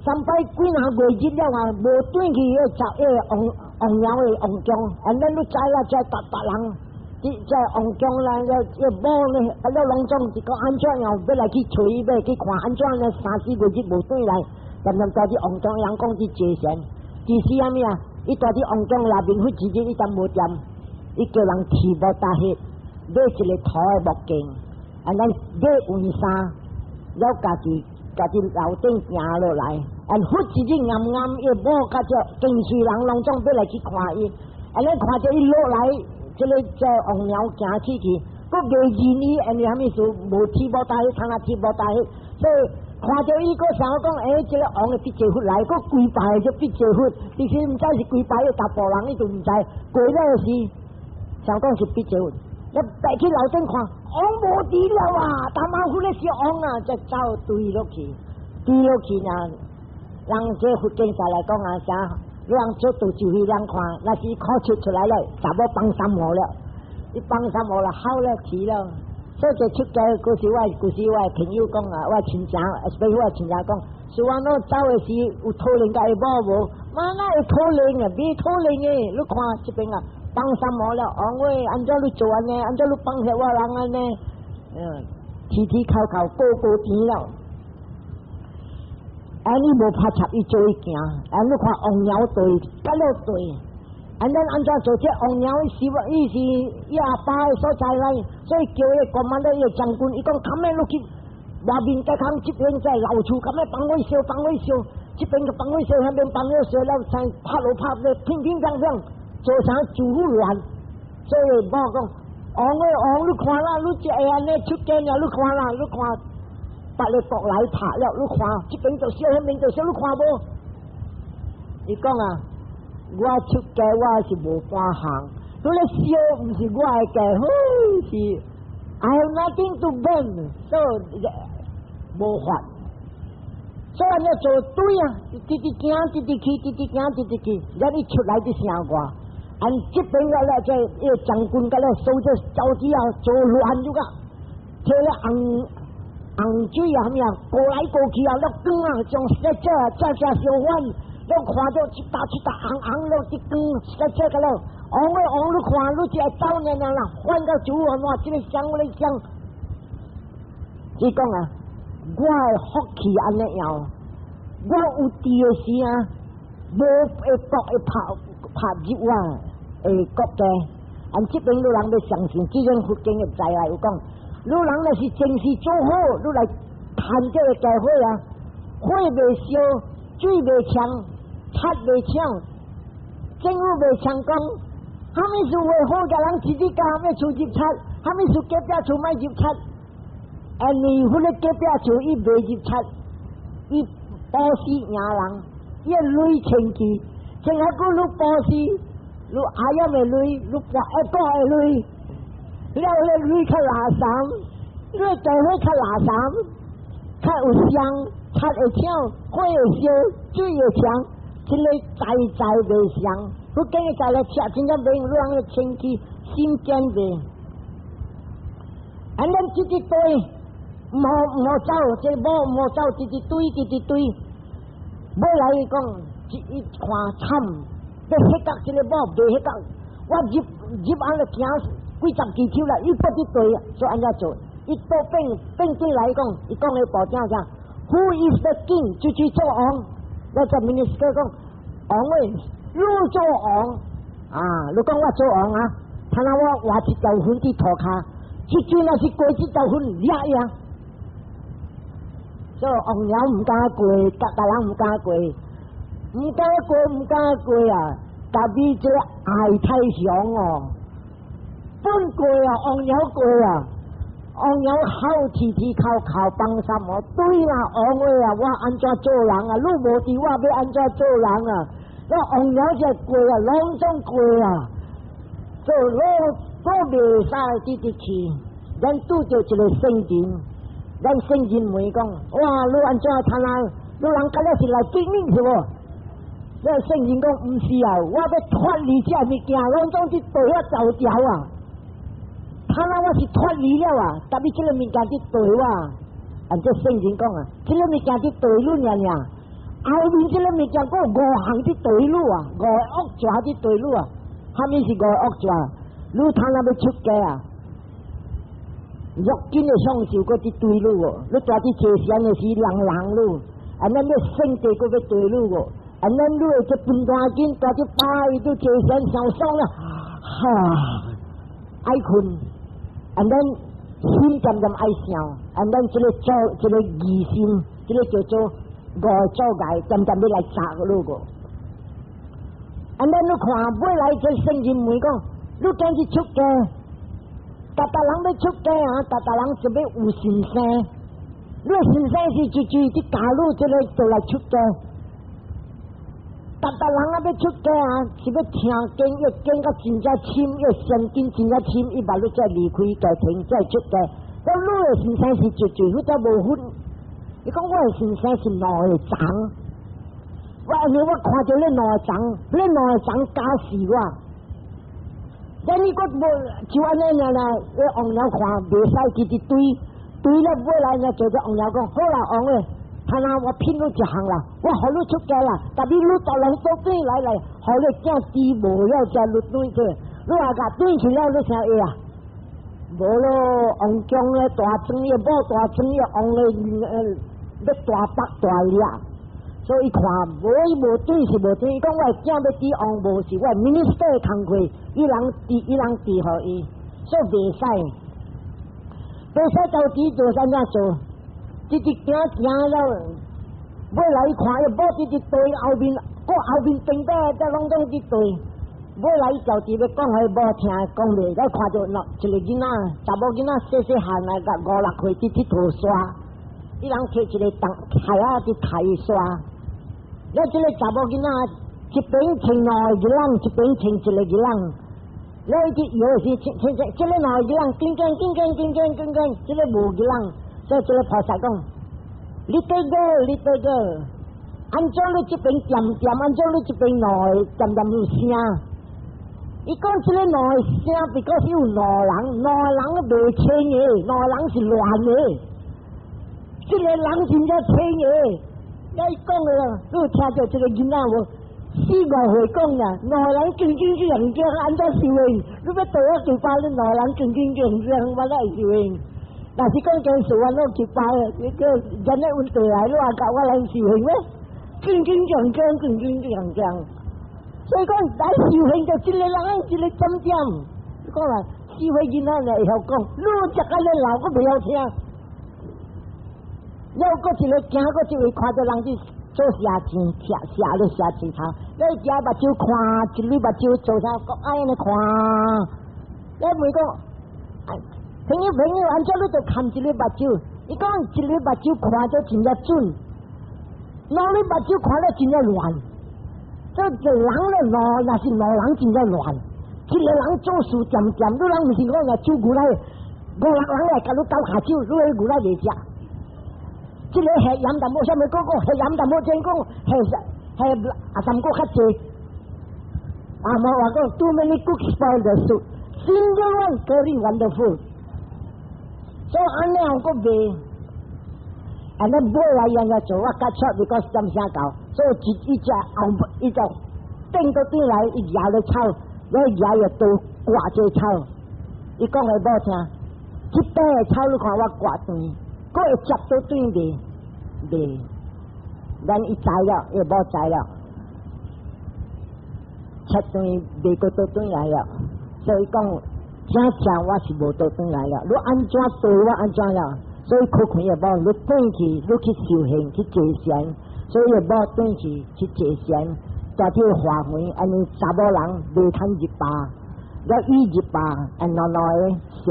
三擺幾若月日了啊，無轉去彼個十彼個王王廟的王宮，and then 你知啦，這逐逐人，佇這王宮啦，了彼某呢，啊了攏總是講按怎樣，欲來去揣，欲去看按怎呢？三四月日無轉來，漸漸蹛佇王宮，人講佇坐禪，其實啥物啊？伊蹛佇王宮內面，彼一日伊敢無掂，伊叫人提無大彼，買一個土的木鏡，and then 買雲衫，了家己家己樓頂行落來，and 忽一日暗暗，伊某佮這跟隨人攏總欲來去看伊，and 咱看著伊落來，這個這王廟行出去，閣袂認伊，因為啥物事？無鐵無大彼，通啊鐵無大彼，所以看著伊閣想講，欸，這個王會必濟佛來，閣跪拜就必濟佛，其實毋知是跪拜的查埔人，伊就毋知。過了時，想講是必濟佛，一爬去樓頂看，王無佇了啊！大馬虎咧是王啊，才走墜落去，墜落去呢。人這佛經上來講啊，啥？你人做道就去人看，若是考出出來了，查某放三毛了，伊放三毛了，好了去了。所以就出家故事，我故事我朋友講啊，我親戚，比如我親戚講，說我儂走的時有討論共伊某無？嘛哪會討論啊？未討論的，你看這邊啊，放什麼了？王喂，按怎你做按呢？按怎你放下我人按呢？啼啼哭哭，個個甜了。啊！你無拍插伊做伊行，啊！你看王鳥對，甲了對。啊！咱按怎做？這王鳥是伊是伊阿爸的所在來，所以叫伊國民的伊個將軍，伊講較咩落去外面甲空這邊在老厝，較咩放火燒，放火燒，這邊個放火燒，那邊放火燒了，才拍落拍咧，乒乒乓乓，造成主婦亂。所以某講，王喂王，你看啦，你這會按呢出家了，你看啦，你看別个國來拍了，你看這邊就燒，那邊就燒，你看無？伊講啊。我出家我是無半項，你咧燒毋是我的家，嘿是 I have nothing to burn，所以無法。所以你做對啊，直直行，直直去，直直行，直直去，然伊出來就聲我。按這邊個咧，這伊個將軍甲咧收這走之啊，做亂咗個，摕咧紅紅水啊，啥物啊，過來過去啊，落光啊，將這這這這相反。你看到一沓一沓紅紅了，一光，這這個了，王喂王，你看你這走爾爾啦，換個主啊，哇，這個想我咧想，伊講啊，我的福氣按呢樣，我有佇的時啊，無會國會拍拍入我的國家。按這邊你人欲相信，這種佛經的在來有講，你人若是前世做好，你來趁這個機會啊，火袂燒，水袂嗆。賊袂搶，政府袂搶講，啥物事會好個人自己家欲厝入賊，啥物事隔壁厝莫入賊，啊，你彼個隔壁厝伊袂入賊，伊布施贏人，伊個鐳清氣，前下久你布施，你阿爺的鐳，你阿公的鐳，了個鐳較垃圾，你的家伙較垃圾，較有香，賊會搶，火會燒，水會嗆。這個在在袂相，不今日在來吃，真正袂用人的清氣心堅袂。啊，咱直直對，毋好毋好走，這個某毋好走，直直對，直直對。尾來伊講，一看慘，欲彼角這個某袂彼角，我入入按呢行幾十支手啦，伊閣佇對，所以按怎做？伊倒變變轉來講，伊講的部長啥？Who is the king？就去做王。我這 minister 講，王喂，你做王啊？你講我做王啊？他那我畫一條痕佇塗跤，這陣若是過這條痕，掠伊啊！所以王鳥毋敢過，逐逐人毋敢過，毋敢過，毋敢過啊！特別這個愛太雄哦，本過啊，王鳥過啊！王鳥好啼啼哭哭放什麼？對啦，王喂啊，我按怎做人啊？你無佇我欲按怎做人啊？我王鳥就過啊，攏總過啊，做攏都袂使直直去。咱拄著一個聖人，咱聖人問講：哇，你按怎睇啊？你人敢若是來革命是無？這聖人講毋是啊，我欲脫離這物件，攏總佇對我走掉啊！他那我是脫離了啊，特別這個物件佇對我，按這聖人講啊，這個物件佇對你爾爾，後面這個物件閣有五項佇對你啊，五個惡蛇佇對你啊，啥物是五個惡蛇？你他若欲出家啊，欲緊的享受閣佇對你哦，你蹛佇坐禪的時，人人你，啊，咱欲聖地閣欲對你哦，啊，咱你的這分大緊蹛佇巴伊都坐禪上爽啊，哈，愛睏。啊，咱心漸漸愛想，啊，咱這個做這個疑心，這個叫做五阻礙，漸漸欲來砸你個。啊，咱你看，尾來這聖人問講，你今日出家，逐逐人欲出家啊，逐逐人就欲有先生。你先生是就就佇教你這個就來出家。逐逐人啊欲出家啊，是欲聽經，欲經甲真正深，欲禪經真正深，伊捌你再離開家庭，再出家。我你的先生是絕對，彼才無分。你講我的先生是兩個層，我因為我看著你兩個層，你兩個層教示我。但你閣無就按呢爾啦，你王鳥看袂使直直對，對了尾來呢，做隻王鳥講好啦，王誒，看啊我騙你一項啦，我予你出家啦，但你你大人倒轉來來，予你囝治無了才你轉去，你若共轉去了，你啥會啊？無咯，王宮的大庄的某大庄的王的要大北大掠。所以看無伊無轉是無轉，伊講我的囝欲治王無是我 minister 的工課，伊人治伊人治予伊，所以袂使，袂使到底做啥物做？直直行行了，尾來伊看伊某直直對後面，閣後面頂擺才攏總佇對。尾來伊就佇欲講予某聽，講袂，才看著喏一個囡仔，查某囡仔細細漢來，甲五六歲佇𨑨迌沙，伊人提一個重鞋仔佇抬沙。了這個查某囡仔一邊牽兩個囡仔，一邊牽一個囡仔。了伊佇搖時，牽牽牽，這個兩個囡仔，緊緊緊緊緊緊緊緊，這個無囡仔，所以這個菩薩講：Little girl，little girl，按怎你這邊恬恬，按怎你這邊兩個恬恬有聲？伊講這個兩個聲，because 有兩人，兩個人都袂清的，兩個人是亂的，這個人真正清的。你講的啦，你有聽著這個囡仔無？四五歲講啦，兩個人緊緊緊緊，按怎受的？你欲倒我嘴巴，你兩個人緊緊緊緊，我哪會受的？若是講件事，我攏去巴，你叫人的問題來，你話共我來受刑咩？緊緊緊緊，緊緊緊緊。所以講來受刑就一個人一個點點。你講啦，四歲囡仔會曉講，你食甲咧老，閣袂曉聽。了閣一個行過一位看著人佇做寫錢，寫寫咧寫錢頭，你行目睭看，一粒目睭做啥？閣愛按呢看。你問講，朋友朋友，按怎你著看一粒目睭？伊講一粒目睭看著真正準，兩粒目睭看了真正亂。這個人咧兩，若是兩人真正亂。一個人做事恬恬，你人毋是講若煮牛奶，五六人來共你鬥跤手，你彼牛奶袂食。這個下鹽淡薄，啥物講講下鹽淡薄，真講下下啊，淡薄較濟。啊，無話講，too many cooks spoil the soup. Single one curry wonderful. 所以按呢閣袂，按呢尾來按呢做，我 cut short because 點聲到，所以一一隻後一隻轉倒轉來，伊舉咧草，咧舉個刀割這草，伊講予某聽，這塊的草你看我割斷，閣會接倒轉袂？袂，咱伊知了，伊某知了，切斷袂閣倒轉來了，所以講真正我是無倒轉來了。你按怎對我按怎了，所以苦勸伊某，你轉去，你去修行去坐禪，所以伊某轉去去坐禪，在這個花園，按呢查某人袂通入壩，了伊入壩，按兩兩个神。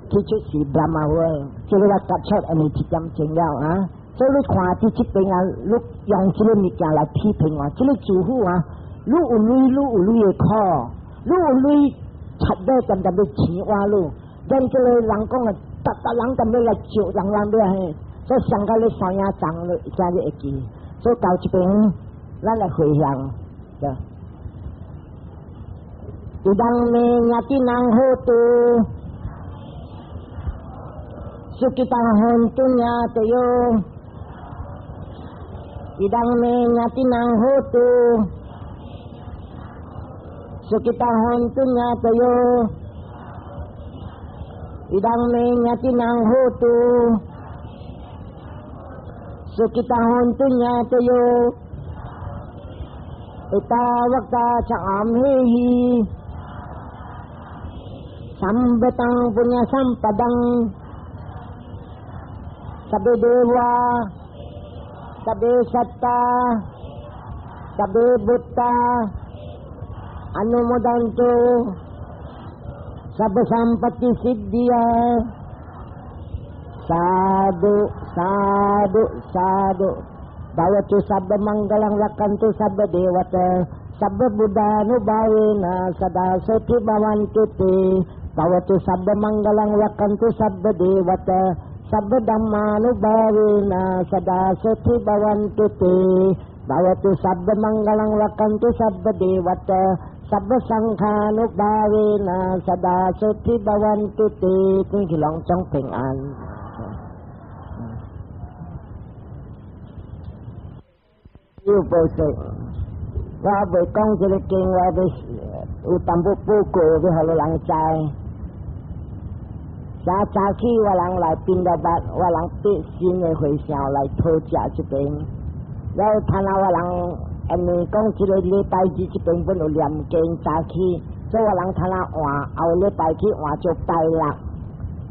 提出是 Brahma world，這個我結束，按呢一點鐘了啊。所以你看佇這邊啊，你用這個物件來批評我，這個師父啊，你有鐳，你有你的苦，你有鐳，賊咧恬恬欲錢挖你，咱這個人講啊，逐逐人恬欲來招人人欲嘿，所以上個咧山影藏咧，才會記。所以到這邊，咱來回向，對。Idam me ñātinam hotu sukhita hontu ñātayo. Idam me ñātinam hotu sukhita hontu ñātayo. Idam me ñātinam hotu sukhita hontu ñātayo. Ettavata ca amhehi sambhatam puñña sampadam sabbe deva sabbe satta sabbe bhutta anumodantu sabba sampatti siddhiya. Sadhu sadhu sadhu. Bhavatu sabba mangalam rakkhantu sabba devata sabba buddhanubhavena sada soti bhavantu te. Bhavatu sabba mangalam rakkhantu sabba devata sabba dhammanubhavena sada soti bhavantu te. Bhavatu sabba mangalam rakkhantu sabba devata. sabba saṅkhānubhāvena sadā sotti bhavantu te，轉去攏總平安。有報說，我未講這个經，我欲有淡薄報告，欲予予人知。早早起我人來檳榔捌，我人爬新的和尚來討食這邊。了後攤啊，我人因為講這个禮拜日這邊本有念經早起，所以我人攤啊換後禮拜去換做拜六，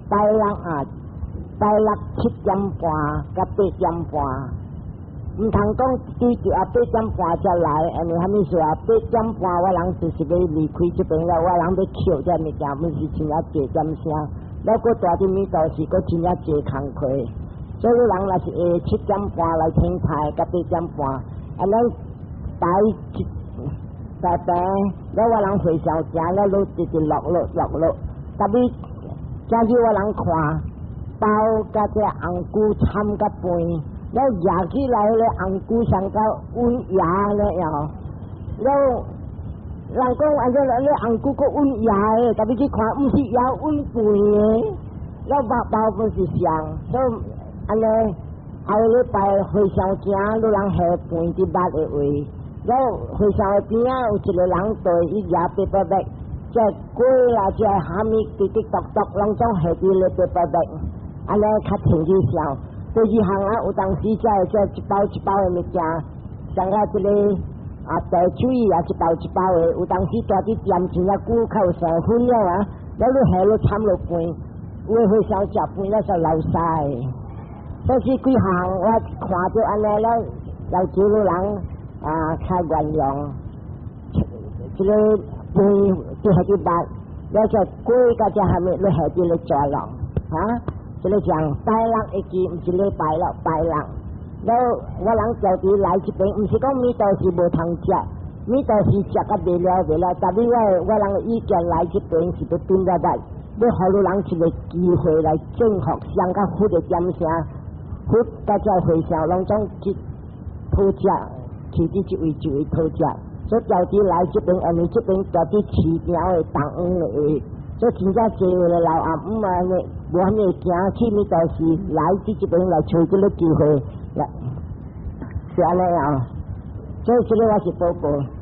拜六啊，拜六7點半佮8點半。毋通講對著啊八點半才來，因為啥物事啊？八點半我人就是欲離開這邊了，我人欲抾這物件，毋是真正濟點聲。了閣蹛佇彌陀寺，閣真正濟工課，所以人若是會七點半來天台，佮八點半，啊咱擺一擺擺，了我人和尚行了，攏直直落落落落，特別今日我人看包佮這紅菇摻佮飯。了夾起來咧，紅菇上到穩牙咧喲。了人講按怎咧紅菇閣穩牙的，特別去看，毋是牙穩飯的。了肉包本是上，所以按呢後禮拜和尚行，予人下飯佇肉的位。了和尚的邊仔有一个人對伊舉 paper bag，這粿啦，這蝦米滴滴篤篤，攏總下佇咧 paper bag，按呢較清氣上。第二項啊，有當時這這一包一包的物件，像個這个啊茶水啊一包一包的，有當時蹛佇店真正久，較有生粉了啊，了你下落摻落飯，有的和尚食飯了就流屎。所以幾項我看著按呢了，老幾個人啊較原諒，這个飯就下佇肉，了這粿佮這蝦米你下佇咧抓落，啊？這个講拜六會記，毋是禮拜六拜六。了我人家己來這邊，毋是講彌陀寺無通食，彌陀寺食甲袂了袂了。但是我人的意見來這邊是欲轉來來，欲予予人一个機會來正學上較佛的點聲，佛佮這和尚攏總去討食，去佇一位一位討食。所以家己來這邊，因為這邊蹛佇市場的東方的位。所以真正濟位的老阿姆啊，無啥物驚去彌陀寺來佇這邊來揣這个機會，來是按呢啊。所以這个我是報告。